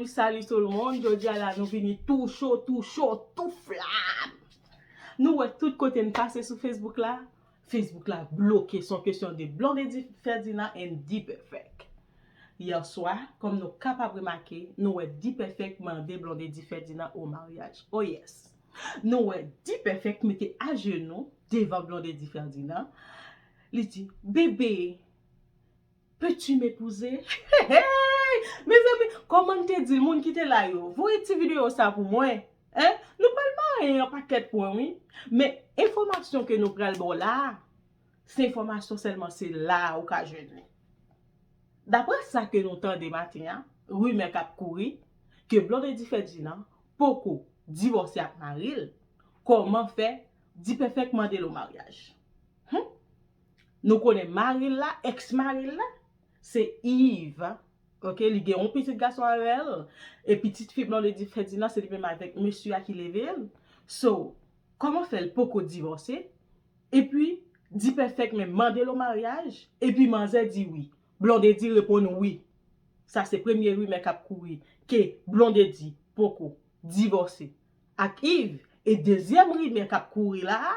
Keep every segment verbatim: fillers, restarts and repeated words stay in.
Salut tout le monde, jodi a la nou vini tou cho, tou cho, tou flam. Nou wè tout kote n pase sou Facebook la, Facebook la bloke, se yon kesyon de Blondedy Ferdinand and D-Perfect. Yè swa, kòm nou kapab remake, nou wè D-Perfect mande Blondedy Ferdinand o maryaj. Oh yes. Nou wè D-Perfect mete ajenou devan Blondedy Ferdinand. Li di, bébé, peux-tu m'épouser? Mezanmi, kòman m te di l, moun ki te la yo, voye ti videyo sa pou mwen. Hein? Nou pral mare yon pakèt pwen, wi. Men enfòmasyon ke nou pral ba w la a, se enfòmasyon sèlman, se la a ou ka jwenn li. Daprè sa ke nou tande maten an, rimè k ap kouri, ke Blondedy Ferdinand poko divòse ak mari l, kòman fè D-Perfect mande l o maryaj? Hmm? Nou konnen mari l la, ex mari l la, se Yves. Ok, li gen yon pitit gason avè l. E pitit fi Blondedy Ferdinand, se li menm avèk mesye a ki leve l. So, kòman fè l poko divòse? Epi, D-Perfect menm mande l o maryaj, epi manzè di wi. Blondedy reponn wi. Sa se premye rimè k ap kouri, ke Blondedy poko divòse ak Yves. E dezyèm rimè k ap kouri la a,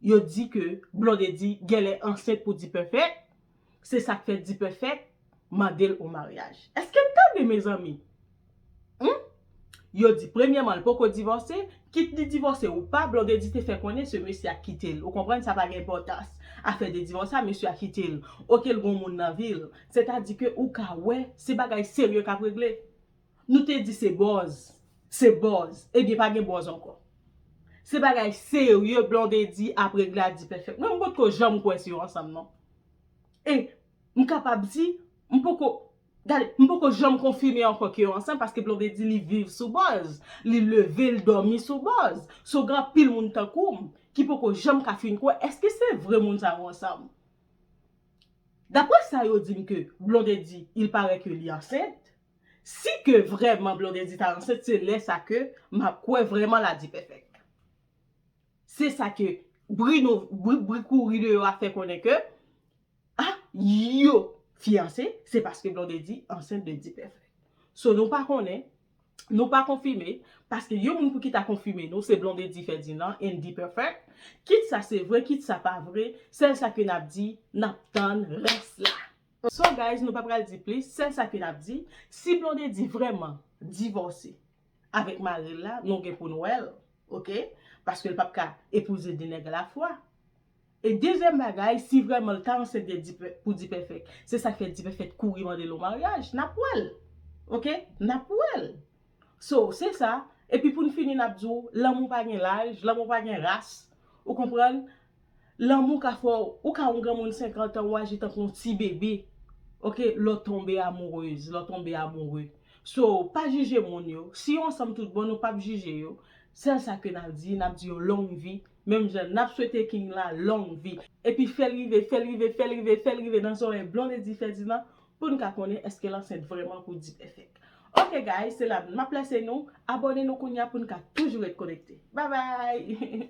yo di ke Blondedy genlè ansent pou D-Perfect. Se sa k fè D-Perfect mande l o maryaj. Èske n tande, mezanmi? Hmm? Yo di, premyèman, l poko divòse. Kit li divòse ou pa, Blondedy te fè konnen se mesye a kite l. Ou konprann, sa pa gen enpòtans. Afè de divòs sa, mesye a kite l. Oke, l gon moun nan vi l. Sètadi ke ou ka wè, se bagay serye k ap regle. Nou te di se bòz. Se bòz. Ebyen, pa gen bòz ankò. Se bagay serye Blondedy ap regle ak D-Perfect. Mwen, m potko janm kwè si yo ansanm, non. E m kapab di, m poko, gade, m poko janm konfime ankò ke yo ansanm, paske Blondedy li viv sou bòz. Li leve, l dòmi sou bòz. So, gen anpil moun tankou m ki poko janm ka fin kwè, èske se vre moun sa yo ansanm? Daprè sa yo di m ke Blondedy, il paraît que li ansent, si ke vrèman Blondedy ta ansent, se lè sa ke m ap kwè vrèman la D-Perfect. Se sa ke bri nou, bri, bri kouri deyò a fè konnen ke, ah, yo fiyanse, se paske Blondedy ansent de D-Perfect. So, nou pa konnen, nou pa konfime, paske yon moun pou ki ta konfime nou, se Blondedy Ferdinand and D-Perfect. Kit sa se vre, kit sa pa vre, sèl sa ke n ap di, n ap tann rès la. So, guys, nou pa pral di plis, sèl sa ke n ap di, si Blondedy vrèman divòse avèk mari l la, nou gen pou n wè l, oke? Paske l p ap ka epouze de nèg alafwa. E dezyèm bagay, si vrèman l ta ansent de D-Pe-, pou D-Perfect, se sa k fè D-Perfect kouri mande l o maryaj, n ap wè l. Oke? N ap wè l. So, se sa. Epi pou n fini, n ap di w, lanmou pa gen laj, lanmou pa gen ras. Ou konprann? Lanmou ka fè w, ou ka yon granmoun senkant an, ou aji tankou yon ti bebe. Oke? Lè w tonbe amourez, lè w tonbe amoure. So, pa jije moun yo. Si yo ansanm tout bon, nou p ap jije yo. Sèl sa ke n ap di, n ap di yo long vi. Menm jan n ap swete King la long vi. Epi fè l rive, fè l rive, fè l rive, fè l rive nan zòrèy Blondedy Ferdinand pou n ka konnen èske l ansent vrèman pou D-Perfect. Oke guys, se la m ap lese nou. Abòne nou kounye a pou n ka toujou ret konekte. Bye bye!